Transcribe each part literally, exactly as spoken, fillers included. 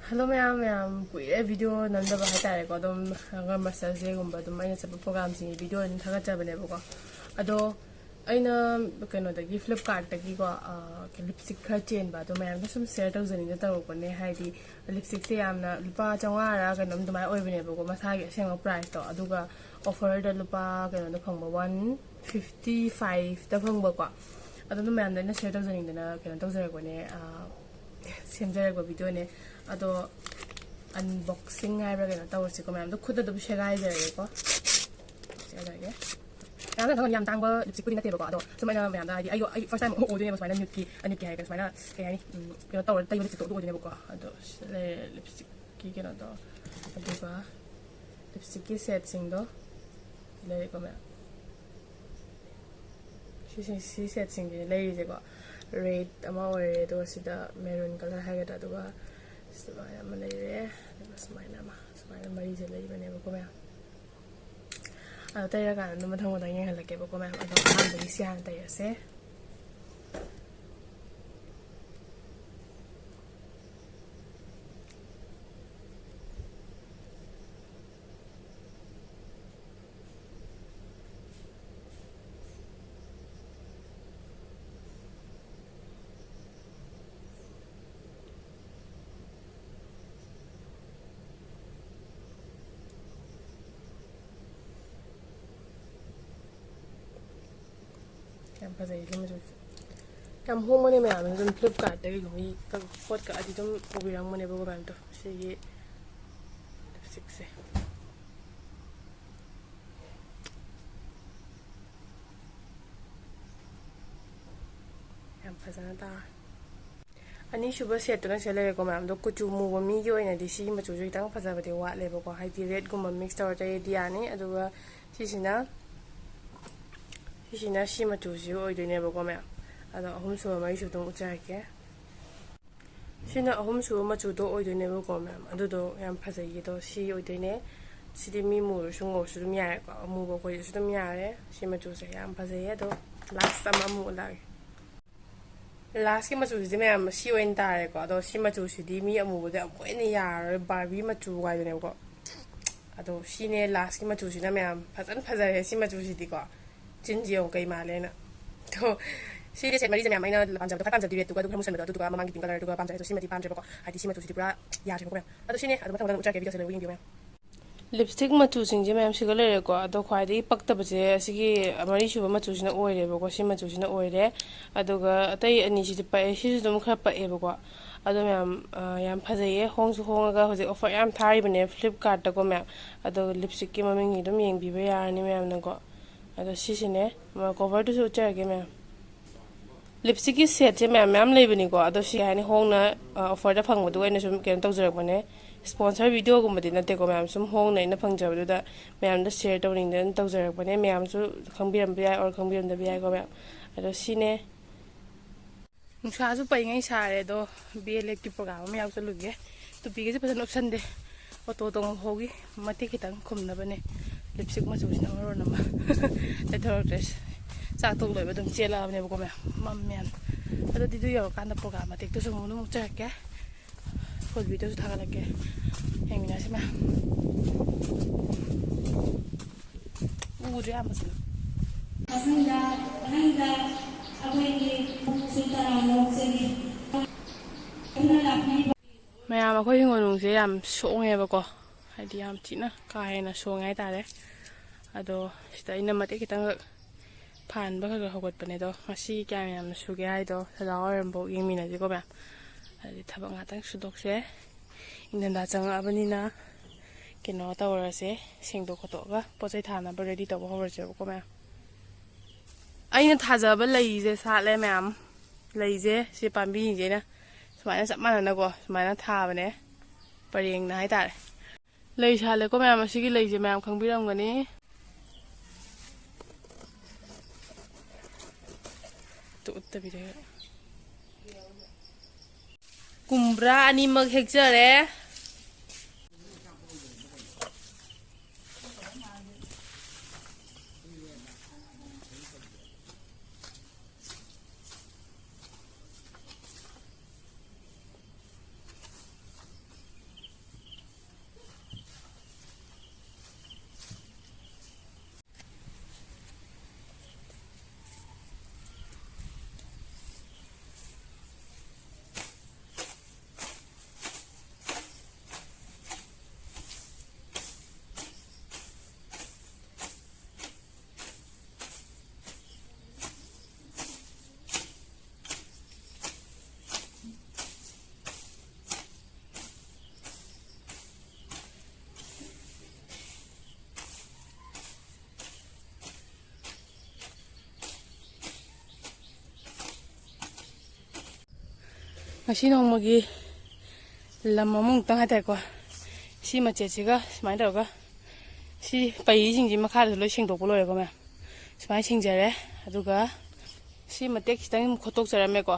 Hello ꯃꯌꯥꯝ, ꯃꯌꯥꯝ ꯀꯨꯏꯔꯦ ꯚꯤꯗꯤꯑꯣ ꯅꯝꯗꯕ ꯍꯥꯏꯇꯥꯔꯦꯀꯣ꯫ ꯑꯗꯨꯝ ꯍꯪꯒꯔ ꯃꯁꯇꯔꯁꯦꯒꯨꯝꯕ ꯑꯗꯨꯝ ꯑꯩꯅ ꯆꯠꯄ ꯄ꯭ꯔꯣꯒꯥꯝꯁꯤꯡꯒꯤ ꯚꯤꯗꯤꯑꯣ ꯑꯗꯨꯝ ꯊꯥꯒꯠꯆꯕꯅꯦꯕꯀꯣ꯫ ꯑꯗꯣ ꯑꯩꯅ ꯀꯩꯅꯣꯗꯒꯤ, ꯐ꯭ꯂꯤꯞꯀꯥꯔꯠꯇꯒꯤꯀꯣ, ꯂꯤꯞꯁꯇꯤꯛ ꯈꯔ ꯆꯦꯟꯕ ꯑꯗꯣ ꯃꯌꯥꯝꯗ ꯁꯨꯝ ꯁꯤꯌꯔ ꯇꯧꯖꯅꯤꯡꯗ ꯇꯧꯔꯛꯄꯅꯦ꯫ ꯍꯥꯏꯗꯤ ꯂꯤꯞꯁꯇꯤꯛꯁꯦ ꯌꯥꯝꯅ ꯂꯨꯄꯥ ꯆꯥꯝꯃꯉꯥꯔ ꯀꯩꯅꯣꯝ ꯑꯗꯨꯃꯥꯏꯅ ꯑꯣꯏꯕꯅꯦꯕꯀꯣ, ꯃꯁꯥꯒꯤ ꯑꯁꯦꯡꯕ ꯄ꯭ꯔꯥꯏꯁꯇꯣ꯫ ꯑꯗꯨꯒ ꯑꯣꯐꯔꯗ ꯂꯨꯄꯥ ꯀꯩꯅꯣꯗ ꯐꯪꯕ, ꯋꯥꯟ ꯐꯤꯐꯇꯤ ꯐꯥꯏꯚꯇ ꯐꯪꯕꯀꯣ꯫ ꯑꯗꯣ ꯑꯗꯨꯝ ꯃꯌꯥꯝꯗ ꯑꯩꯅ ꯁꯤꯌꯔ ꯇꯧꯖꯅꯤꯡꯗꯅ ꯀꯩꯅꯣ ꯇꯧꯖꯔꯛꯄꯅꯦ, ꯁꯦꯝꯖꯔꯛꯄ ꯚꯤꯗꯤꯑꯣꯅꯦ꯫ ꯑꯗꯣ ꯑꯟꯕꯣꯛꯁꯤꯡ ꯍꯥꯏꯕ꯭ꯔꯥ ꯀꯩꯅꯣ ꯇꯧꯔꯁꯤꯀꯣ ꯃꯌꯥꯝꯗꯣ꯫ ꯈꯨꯠꯇ ꯑꯗꯨꯝ ꯁꯦꯒꯥꯏꯖꯔꯒꯦꯀꯣ꯫ ꯁꯦꯒꯥꯏꯖꯔꯒꯦ꯫ ꯌꯥꯝꯅ ꯊꯕꯛ ꯌꯥꯝ ꯇꯥꯡꯕ ꯂꯤꯞꯁꯇꯤꯛꯄꯨꯗꯤ ꯅꯠꯇꯦꯕꯀꯣ꯫ ꯑꯗꯣ ꯁꯨꯝ ꯑꯩꯅ ꯃꯌꯥꯝꯗ, ꯍꯥꯏꯗꯤ ꯑꯩꯗꯣ, ꯑꯩ ꯐꯥꯔꯁ ꯇꯥꯏꯝ ꯑꯣꯏꯗꯣꯏꯅꯦꯕ ꯁꯨꯃꯥꯏꯅ ꯅ꯭ꯌꯨꯠꯀꯤ, ꯅ꯭ꯌꯨꯠꯀꯤ ꯍꯥꯏꯒꯦ, ꯁꯨꯃꯥꯏꯅ ꯀꯩ ꯍꯥꯏꯅꯤ, ꯎꯝ, ꯀꯩꯅꯣ ꯇꯧꯔꯒ ꯇꯩꯕ ꯂꯤꯞꯁꯇꯤꯛꯇꯣ ꯑꯗꯨ ꯑꯣꯏꯗꯣꯏꯅꯦꯕꯀꯣ꯫ ꯑꯗꯣ ꯁꯤꯗ ꯂꯩꯔꯦ ꯂꯤꯞꯁꯇꯤꯛꯀꯤ ꯀꯩꯅꯣꯗꯣ꯫ ꯑꯗꯨꯒ ꯂꯤꯞꯁꯇꯤꯛꯀꯤ ꯁꯦꯠꯁꯤꯡꯗꯣ ꯂꯩꯔꯦꯀꯣ ꯃꯌꯥꯝ꯫ ꯁꯤꯁꯤꯡ-, ꯁꯤ ꯁꯦꯠꯁꯤꯡꯁꯤꯅꯦ ꯂꯩꯔꯤꯁꯦꯀꯣ꯫ ꯔꯦꯗ ꯑꯃ ꯑꯣꯏꯔꯦ, ꯑꯗꯨꯒ ꯁꯤꯗ ꯃꯦꯔꯨꯟ ꯀꯂꯔ ꯍꯥꯏꯒꯗ꯭ꯔꯥ, ꯑꯗꯨꯒ ꯁꯨꯃꯥꯏꯅ ꯑꯃ ꯂꯩꯔꯦ, ꯑꯗꯨꯒ ꯁꯨꯃꯥꯏꯅ ꯑꯃ, ꯁꯨꯃꯥꯏꯅ ꯃꯔꯤꯁꯦ ꯂꯩꯕꯅꯦꯕꯀꯣ ꯃꯌꯥꯝ꯫ ꯑꯗꯣ ꯇꯩꯔꯀꯥꯟꯗ ꯑꯗꯨꯝ ꯃꯊꯪ ꯃꯊꯪ ꯌꯦꯡꯍꯜꯂꯛꯀꯦꯕꯀꯣ ꯃꯌꯥꯝ꯫ ꯑꯗꯣ ꯑꯍꯥꯟꯕꯒꯤ ꯁꯤ ꯍꯥꯟꯅ ꯇꯩꯔꯁꯦ꯫ ꯌꯥꯝ ꯐꯖꯩ ꯁꯤ ꯃꯆꯨꯁꯦ꯫ ꯌꯥꯝ ꯍꯣꯡꯕꯅꯦ ꯃꯌꯥꯝ, ꯑꯗꯨꯝ ꯐ꯭ꯂꯤꯞꯀꯥꯔꯠꯇꯒꯤꯒꯨꯝꯕ ꯄꯣꯠ ꯀꯛꯑꯗꯤ ꯑꯗꯨꯝ ꯄꯨꯕꯤꯔꯝꯒꯅꯦꯕꯀꯣ ꯃꯌꯥꯝꯗꯣ꯫ ꯁꯤꯒꯤ ꯂꯤꯞꯁꯇꯤꯛꯁꯦ ꯌꯥꯝ ꯐꯖꯅ ꯇꯥꯔꯦ꯫ ꯑꯅꯤꯁꯨꯕ ꯁꯦꯠꯇꯨꯅ ꯁꯤ ꯂꯩꯔꯦꯀꯣ ꯃꯌꯥꯝ꯫ ꯑꯗꯣ ꯀꯨꯆꯨ ꯃꯨꯕ ꯃꯤꯒꯤ ꯑꯣꯏꯅꯗꯤ ꯁꯤꯒꯤ ꯃꯆꯨꯁꯦ ꯈꯤꯇꯪ ꯐꯖꯕꯗꯤ ꯋꯥꯠꯂꯦꯕꯀꯣ, ꯍꯥꯏꯗꯤ ꯔꯦꯗꯀꯨꯝꯕ ꯃꯤꯛꯁ ꯇꯧꯔ ꯇꯩꯔꯗꯤ ꯌꯥꯅꯤ꯫ ꯑꯗꯨꯒ ꯁꯤꯁꯤꯅ, ꯁꯤꯁꯤꯅ ꯁꯤ ꯃꯆꯨꯁꯤ ꯑꯣꯏꯗꯣꯏꯅꯦꯕꯀꯣ ꯃꯌꯥꯝ꯫ ꯑꯗꯣ ꯑꯍꯨꯝꯁꯨꯕ ꯃꯔꯤꯁꯨꯕꯗꯣ ꯑꯃꯨꯛ ꯎꯠꯆꯔꯛꯀꯦ꯫ ꯁꯤꯅ ꯑꯍꯨꯝꯁꯨꯕ ꯃꯆꯨꯗꯣ ꯑꯣꯏꯗꯣꯏꯅꯦꯕꯀꯣ ꯃꯌꯥꯝ꯫ ꯑꯗꯨꯗꯣ ꯌꯥꯝ ꯐꯖꯩꯌꯦ꯫ ꯑꯗꯣ ꯁꯤ ꯑꯣꯏꯗꯣꯏꯅꯦ꯫ ꯁꯤꯗꯤ ꯃꯤ ꯃꯨꯔꯁꯨ ꯉꯧꯔꯁꯨ ꯑꯗꯨꯝ ꯌꯥꯔꯦꯀꯣ, ꯑꯃꯨꯕ ꯑꯩꯈꯣꯏꯗꯁꯨ ꯑꯗꯨꯝ ꯌꯥꯔꯦ꯫ ꯁꯤ ꯃꯆꯨꯁꯦ ꯌꯥꯝ ꯐꯖꯩꯌꯦ꯫ ꯑꯗꯣ ꯂꯥꯁ ꯑꯃ ꯑꯃꯨꯛ ꯎꯠꯂꯛꯑꯒꯦ꯫ ꯂꯥꯁꯀꯤ ꯃꯆꯨꯁꯤꯗꯤ ꯃꯌꯥꯝ ꯁꯤ ꯑꯣꯏꯅ ꯇꯥꯔꯦꯀꯣ꯫ ꯑꯗꯣ ꯁꯤ ꯃꯆꯨꯁꯤꯗꯤ ꯃꯤ ꯑꯃꯨꯕꯗ ꯑꯃꯨꯛ ꯍꯦꯟꯅ ꯌꯥꯔꯔꯣꯏ, ꯕꯥꯔꯕꯤ ꯃꯆꯨ ꯍꯥꯏꯗꯨꯅꯦꯕꯀꯣ꯫ ꯑꯗꯣ ꯁꯤꯅꯦ ꯂꯥꯁꯀꯤ ꯃꯆꯨꯁꯤꯅ ꯃꯌꯥꯝ꯫ ꯐꯖꯅ ꯐꯖꯔꯦ ꯁꯤ ꯃꯆꯨꯁꯤꯗꯤꯀꯣ꯫ ꯆꯤꯟꯁꯤ ꯌꯦꯡꯉꯨ ꯀꯩ ꯃꯥꯜꯂꯦꯅ꯫ ꯑꯗꯣ ꯁꯤꯗꯤ ꯁꯦꯠ ꯃꯔꯤꯁꯦ ꯃꯌꯥꯝ꯫ ꯑꯩꯅ ꯄꯥꯝꯖꯕꯗꯣ, ꯈ꯭ꯋꯥꯏ ꯄꯥꯝꯖꯕꯗꯤ ꯔꯦꯗꯇꯨꯒ, ꯑꯗꯨꯒ ꯈꯔ ꯃꯨꯁꯟꯕꯗꯣ, ꯑꯗꯨꯗꯨꯒ ꯃꯃꯥꯡꯒꯤ ꯄꯤꯡ ꯀꯂꯔꯗꯨꯒ ꯄꯥꯝꯖꯔꯦ꯫ ꯑꯗꯣ ꯁꯤꯃꯗꯤ ꯄꯥꯝꯗ꯭ꯔꯦꯕꯀꯣ, ꯍꯥꯏꯗꯤ ꯁꯤ ꯃꯆꯨꯁꯤꯗꯤ ꯄꯨꯔꯥ ꯌꯥꯗ꯭ꯔꯦꯕꯀꯣ ꯃꯌꯥꯝ꯫ ꯑꯗꯣ ꯁꯤꯅꯦ, ꯑꯗꯨ ꯃꯊꯪ ꯃꯊꯪ ꯎꯠꯆꯔꯛꯀꯦ, ꯚꯤꯗꯤꯑꯣꯁꯦ ꯂꯣꯏ ꯌꯦꯡꯕꯤꯌꯨ ꯃꯌꯥꯝ꯫ ꯂꯤꯞꯁꯇꯤꯛ ꯃꯆꯨꯁꯤꯡꯁꯦ ꯃꯌꯥꯝ ꯁꯤꯒ ꯂꯩꯔꯦꯀꯣ꯫ ꯑꯗꯣ ꯈ꯭ꯋꯥꯏꯗꯒꯤ ꯄꯛꯇꯕꯁꯦ ꯑꯁꯤꯒꯤ ꯃꯔꯤꯁꯨꯕ ꯃꯆꯨꯁꯤꯅ ꯑꯣꯏꯔꯦꯕꯀꯣ꯫ ꯁꯤ ꯃꯆꯨꯁꯤꯅ ꯑꯣꯏꯔꯦ꯫ ꯑꯗꯨꯒ ꯑꯇꯩ ꯑꯅꯤꯁꯤꯗꯤ ꯄꯛꯑꯦ, ꯁꯤꯁꯨ ꯑꯗꯨꯝ ꯈꯔ ꯄꯛꯑꯦꯕꯀꯣ꯫ ꯑꯗꯣ ꯃꯌꯥꯝ, ꯑ, ꯌꯥꯝ ꯐꯖꯩꯌꯦ, ꯍꯣꯡꯁꯨ ꯍꯣꯡꯉꯒ ꯍꯧꯖꯤꯛ ꯑꯣꯐꯔ ꯌꯥꯝ ꯊꯥꯔꯤꯕꯅꯦ ꯐ꯭ꯂꯤꯞꯀꯥꯔꯠꯇꯀꯣ ꯃꯌꯥꯝ꯫ ꯑꯗꯣ ꯂꯤꯞꯁꯇꯤꯛꯀꯤ ꯃꯃꯤꯡ ꯑꯗꯨꯝ ꯌꯦꯡꯕꯤꯕ ꯌꯥꯔꯅꯤ ꯃꯌꯥꯝꯅꯀꯣ꯫ ꯑꯗꯣ ꯁꯤꯁꯤꯅꯦ, ꯀꯣꯚꯔꯗꯨꯁꯨ ꯎꯠꯆꯔꯒꯦ ꯃꯌꯥꯝ꯫ ꯂꯤꯞꯁꯇꯤꯛꯀꯤ ꯁꯦꯠꯁꯦ ꯃꯌꯥꯝ ꯃꯌꯥꯝ ꯂꯩꯕꯅꯤꯀꯣ꯫ ꯑꯗꯣ ꯁꯤ ꯀꯩ ꯍꯥꯏꯅꯤ, ꯍꯣꯡꯅ, ꯑ, ꯑꯣꯐꯔꯗ ꯐꯪꯕꯗꯨ ꯑꯩꯅ ꯁꯨꯝ ꯀꯩꯅꯣ ꯇꯧꯖꯔꯛꯄꯅꯦ, ꯁ꯭ꯄꯣꯟꯁꯔ ꯚꯤꯗꯤꯑꯣꯒꯨꯝꯕꯗꯤ ꯅꯠꯇꯦꯀꯣ ꯃꯌꯥꯝ, ꯁꯨꯝ ꯍꯣꯡꯅ ꯑꯩꯅ ꯐꯪꯖꯕꯗꯨꯗ ꯃꯌꯥꯝꯗ ꯁꯤꯌꯔ ꯇꯧꯅꯤꯡꯗꯅ ꯇꯧꯖꯔꯛꯄꯅꯦ꯫ ꯃꯌꯥꯝꯁꯨ ꯈꯪꯕꯤꯔꯝꯕ ꯌꯥꯏ ꯑꯣꯔ ꯈꯪꯕꯤꯔꯝꯗꯕ ꯌꯥꯏꯀꯣ ꯃꯌꯥꯝ꯫ ꯑꯗꯣ ꯁꯤꯅꯦ꯫ ꯅꯨꯡꯁꯥꯁꯨ ꯄꯩꯉꯩ ꯁꯥꯔꯦ꯫ ꯑꯗꯣ ꯕꯤ ꯑꯦꯜ ꯑꯦꯐꯀꯤ ꯄ꯭ꯔꯣꯒ꯭ꯔꯥꯝ ꯑꯃ ꯌꯥꯎ ꯆꯠꯂꯨꯒꯦ꯫ ꯇꯨꯄꯤꯒꯁꯦ ꯐꯖꯅ ꯎꯞꯁꯟꯗꯦ, ꯑꯣꯇꯣ ꯇꯣꯡꯕ ꯐꯥꯎꯒꯤ ꯃꯇꯦꯛ ꯈꯤꯇꯪ ꯈꯨꯝꯅꯕꯅꯦ꯫ ꯂꯤꯞꯁꯇꯤꯛ ꯃꯆꯨꯁꯤꯅ ꯃꯔꯣꯟ ꯑꯃ ꯇꯩꯊꯣꯔꯛꯇ꯭ꯔꯦ꯫ ꯆꯥꯛ ꯇꯣꯛ ꯂꯣꯏꯕ ꯑꯗꯨꯝ ꯆꯦꯜꯂꯛꯑꯕꯅꯦꯕꯀꯣ ꯃꯌꯥꯝ, ꯃꯝꯃꯦ ꯌꯥꯝ꯫ ꯑꯗꯣ ꯑꯗꯨꯗꯨ ꯌꯧꯔꯀꯥꯟꯗ ꯄ꯭ꯔꯣꯒ꯭ꯔꯥꯝ ꯃꯇꯦꯛꯇꯨꯁꯨ ꯑꯃꯨꯛ ꯑꯗꯨꯝ ꯎꯠꯆꯔꯛꯀꯦ꯫ ꯐꯨꯜ ꯚꯤꯗꯤꯑꯣꯁꯨ ꯊꯥꯒꯠꯂꯛꯀꯦ, ꯌꯦꯡꯃꯤꯟꯅꯁꯤ ꯃꯌꯥꯝ꯫ ꯎꯗ꯭ꯔꯦ ꯌꯥꯝ ꯐꯖꯅ꯫ ꯃꯊꯪꯗ, ꯃꯊꯪꯗ ꯑꯩꯈꯣꯏꯒꯤ ꯁꯨꯜꯇꯥꯔꯥ ꯂꯣꯛꯁꯤꯒꯤ ꯑꯗꯨꯅ ꯂꯥꯛꯄꯤꯕ ꯃꯌꯥꯝ, ꯑꯩꯈꯣꯏ ꯍꯤꯡꯒꯣꯜꯅꯨꯡꯁꯦ ꯌꯥꯝ ꯁꯣꯡꯉꯦꯕꯀꯣ, ꯍꯥꯏꯗꯤ ꯌꯥꯝ ꯊꯤꯅ ꯀꯥ ꯍꯦꯟꯅ ꯁꯣꯡꯉꯦ ꯍꯥꯏꯇꯥꯔꯦ꯫ ꯑꯗꯣ ꯁꯤꯗ ꯑꯩꯅ ꯃꯇꯦꯛ ꯈꯤꯇꯪꯈꯛ ꯐꯥꯟꯕ ꯈꯔ ꯈꯔ ꯍꯧꯒꯠꯄꯅꯦ꯫ ꯑꯗꯣ ꯉꯁꯤ ꯀꯌꯥꯝ ꯌꯥꯝꯅ ꯁꯨꯒꯦ ꯍꯥꯏꯗꯣ ꯁꯗꯥ ꯑꯣꯏꯔꯝꯐꯥꯎ ꯌꯦꯡꯃꯤꯟꯅꯁꯤꯀꯣ ꯃꯌꯥꯝ꯫ ꯑꯗꯨꯗꯤ ꯊꯕꯛ ꯉꯥꯛꯇꯪ ꯁꯨꯗꯣꯛꯁꯦ꯫ ꯏꯪꯊꯝꯊꯥ ꯆꯪꯉꯛꯑꯕꯅꯤꯅ ꯀꯩꯅꯣ ꯇꯧꯔꯁꯦ, ꯁꯦꯡꯗꯣꯛ ꯈꯣꯠꯇꯣꯛꯑꯒ ꯄꯣꯠ ꯆꯩ ꯊꯥꯅꯕ ꯔꯦꯗꯤ ꯇꯧꯕ ꯍꯧꯔꯁꯦꯕꯀꯣ ꯃꯌꯥꯝ꯫ ꯑꯩꯅ ꯊꯥꯖꯕ ꯂꯩꯁꯦ ꯁꯥꯠꯂꯦ ꯃꯌꯥꯝ꯫ ꯂꯩꯁꯦ ꯁꯤ ꯄꯥꯝꯕꯤꯁꯤꯡꯁꯦ ꯑꯩꯅ ꯁꯨꯃꯥꯏꯅ ꯆꯞ ꯃꯥꯟꯅꯅꯀꯣ ꯁꯨꯃꯥꯏꯅ ꯊꯥꯕꯅꯦ, ꯄꯔꯦꯡꯅ ꯍꯥꯏꯇꯥꯔꯦ꯫ ꯂꯩ ꯁꯥꯠꯂꯦꯀꯣ ꯃꯌꯥꯝ, ꯑꯁꯤꯒꯤ ꯂꯩꯁꯦ ꯃꯌꯥꯝ ꯈꯪꯕꯤꯔꯝꯒꯅꯤ꯫ ꯑꯝꯇ ꯎꯠꯇꯕꯤꯗ꯫ ꯀꯨꯝꯕ꯭ꯔꯥ ꯑꯅꯤꯃꯛ ꯍꯦꯛꯆꯔꯦ꯫ ꯉꯁꯤ ꯅꯣꯡꯃꯒꯤ ꯂꯝ ꯑꯃꯃꯨꯛꯇꯪ ꯍꯥꯏꯇꯥꯔꯦꯀꯣ, ꯁꯤ ꯃꯆꯦꯠꯁꯤꯒ ꯁꯨꯃꯥꯏꯅ ꯇꯧꯔꯒ, ꯁꯤ ꯄꯩꯁꯤꯡꯁꯤ ꯃꯈꯥꯗꯁꯨ ꯂꯣꯏ ꯁꯦꯡꯗꯣꯛꯄ ꯂꯣꯏꯔꯦꯀꯣ ꯃꯌꯥꯝ꯫ ꯁꯨꯃꯥꯏꯅ ꯁꯦꯡꯖꯔꯦ꯫ ꯑꯗꯨꯒ ꯁꯤ ꯃꯇꯦꯛ ꯈꯤꯇꯪ ꯑꯃꯨꯛ ꯈꯣꯠꯇꯣꯛꯆꯔꯝꯃꯦꯀꯣ꯫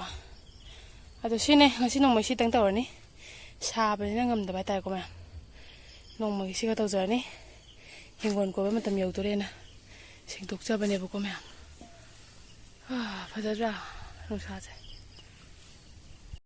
ꯑꯗꯣ ꯁꯤꯅꯦ ꯉꯁꯤ ꯅꯣꯡꯃꯩ ꯁꯤꯇꯪ ꯇꯧꯔꯅꯤ꯫ ꯁꯥꯕꯅꯤꯅ ꯉꯝꯗꯕ ꯍꯥꯏꯇꯥꯔꯦꯀꯣ ꯃꯌꯥꯝ꯫ ꯅꯣꯡꯃꯒꯤ ꯁꯤꯒ ꯇꯧꯖꯔꯅꯤ꯫ ꯍꯤꯡꯒꯣꯜ ꯀꯣꯏꯕ ꯃꯇꯝ ꯌꯧꯗꯣꯔꯦꯅ ꯁꯦꯡꯗꯣꯛꯆꯕꯅꯦꯕꯀꯣ ꯃꯌꯥꯝ꯫ ꯐꯖꯗ꯭ꯔꯥ ꯅꯨꯡꯁꯥꯁꯦ?